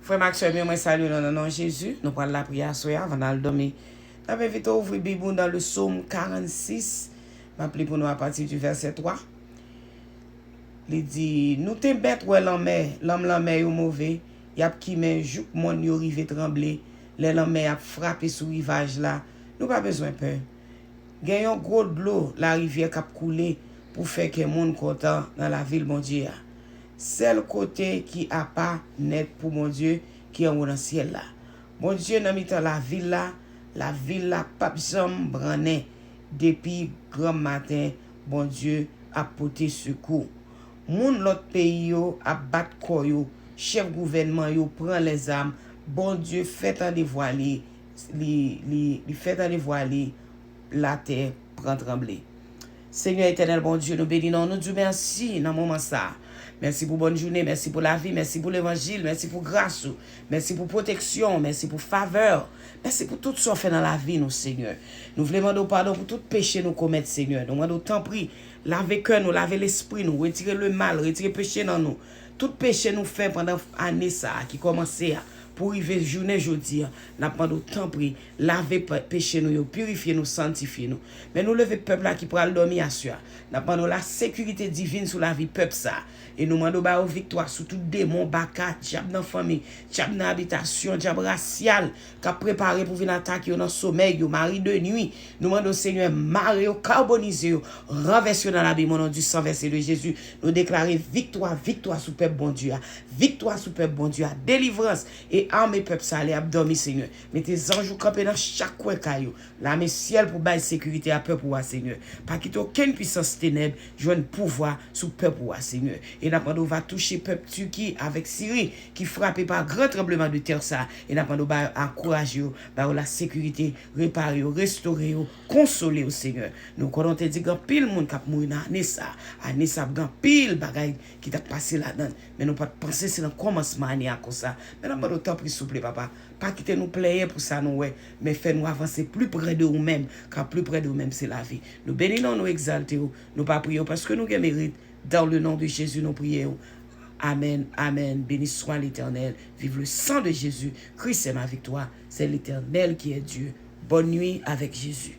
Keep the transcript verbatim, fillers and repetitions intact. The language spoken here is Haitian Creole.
Frè m ak sè m yo, mwen salye nou nan non Jezi. Nou pral lapriyè aswè a, anvan n al dòmi. N ap envite w ouvri Bib ou nan le Psaume quarante-six. M ap li pou nou apati di vèsè twa. Li di, nou te bèt wè lanmè, lanm lanmè yo move, y ap kimen jouk mòn yo rive tranble, lè lanmè ap frape sou rivaj la, nou pa bezwen pè. Gen yon gwo dlo larivyè k ap koule pou fè kè moun kontan nan lavil Bondye a. Sèl kote ki apa nèt pou Bondye ki anwo nan syèl la. Bondye nan mitan lavil la, lavil la p ap janm brannen. Depi granm maten, Bondye ap pote sekou. Moun lòt peyi yo ap bat kò yo, chèf gouvènman yo pran lèzam, Bondye fè tande vwa li, li, li, li fè tande vwa li, latè pran tranble. Senyè Etènèl Bondye, nou beni non w, nou di w mèsi nan moman sa a. Mèsi pou bòn jounen, mèsi pou lavi, mèsi pou levanjil, mèsi pou gras ou, mèsi pou pwoteksyon w, mèsi pou favè w, mèsi pou tout sa w fè nan lavi nou, Senyè. Nou vle mande w padon pou tout peche nou komèt, Senyè. Nou mande w tanpri, lave kè nou, lave lespri nou, retire lemal, retire peche nan nou. Tout peche nou fè pandan ane sa a ki kòmanse a, pou rive jounen jodi a, n ap mande w tanpri, lave pe-, peche nou yo, pirifye nou, santifye nou. Men nou leve pèp la ki pral dòmi aswè a. N ap mande w lasekirite divin sou lavi pèp sa a. E nou mande w ba yo viktwa sou tout demon, baka, dyab nan fanmi, dyab nan abitasyon, dyab rasyal, k ap prepare pou vin atake yo nan somèy yo, mari de nwi. Nou mande w, Senyè, mare yo, karbonize yo, ranvèse yo nan labim, o non di san vèse de Jezi. Nou deklare viktwa, viktwa sou pèp Bondye a. Viktwa sou pèp Bondye a. Delivrans e ame pèp sa a lè y ap dòmi, Senyè. Mete zanj ou kanpe nan chak kwen kay yo. Lame syèl pou bay sekirite a pèp ou a, Senyè. Pa kite okenn pisans tenèb jwenn pouvwa sou pèp ou a, Senyè. E n ap mande w va touche pèp Tiki avèk Siri ki frape pa gran tranbleman de tè sa a. E n ap mande w ba yo, ankouraje yo, ba yo lasekirite, repare yo, restore yo, konsole yo, Senyè. Nou konnen w te di gen anpil moun k ap mouri nan ane sa a. Ane sa a ap gen anpil bagay ki t ap pase ladan l. Men nou pa t panse se nan kòmansman ane a konsa. Men n ap mande w tanpri, souple, Papa, pa kite nou plenyen pou sa nou wè, men fè nou avanse pli pre de ou menm, ka pli pre de ou menm se lavi. Nou beni non w, nou egzalte w, nou pa priye w paske nou gen merit. Dans le nom de Jésus, nou priye w. Amen, amen. Béni soit l'Éternel. Vive le sang de Jésus. Christ est ma victoire. C'est l'Éternel qui est Dieu. Bonne nuit avec Jésus.